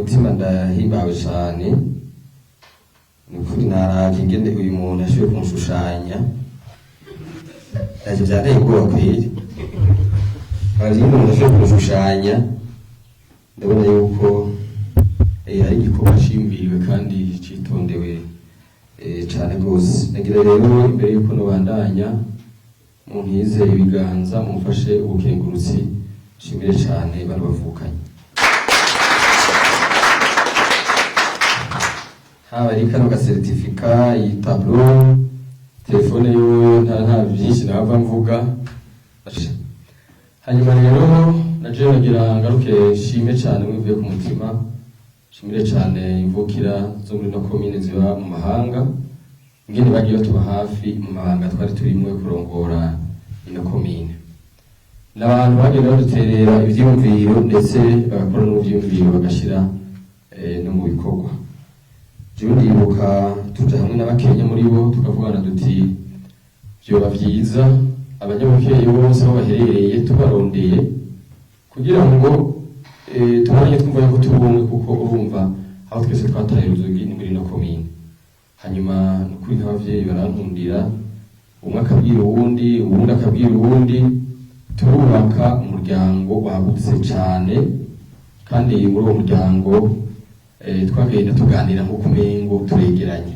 mutima ndahimbawe cane. Ni ukuri naravye ingene uyu muntu yashoboye kumushushanya, ntacyo vyanteye ubwoba kweri. Naravye ingene umuntu yashoboye kumushushanya, ndabona yuko ari igikorwa ciyumviriwe kandi citondewe cane gose. Nagira rero imbere yuko nobandanya, muntize ibiganza, mumfashe ubukengurutsi, nshimire cane bano bavukanye, haba ari kano gasertifika, iyi tableau, telefone yiwe, nta vyinshi nahava mvuga. Hanyuma rero naje nagira ngaruke nshime cane mwivuye ku mutima, nshimire cane imvukira zo muri no komine ziba mu mahanga, ingene bagiye batuba hafi mu mabanga twari turimwo yo kurongora ino komine. N'abantu bagenda baduterera ivyiyumviro, ndetse bagakora n'ivyiyumviro bagashira no mu bikorwa. Jewe ndibuka tuja hamwe n'abakenya muri bo, tukavugana duti vyoba vyiza abanyabukeye bose aho baherereye tubarondeye kugira ngo tubonye twumva yuko turi umwe, kuko urumva aho twese twataye uruzogi ni muri ino komine. Hanyuma nukuri nk'abavyeyi barankundira, umwe akabwira uwundi, uwundi akabwira uwundi, turubaka umuryango wagutse cane. Kandi muri uwo muryango twagenda tuganira nk'uko umengo turegeranye.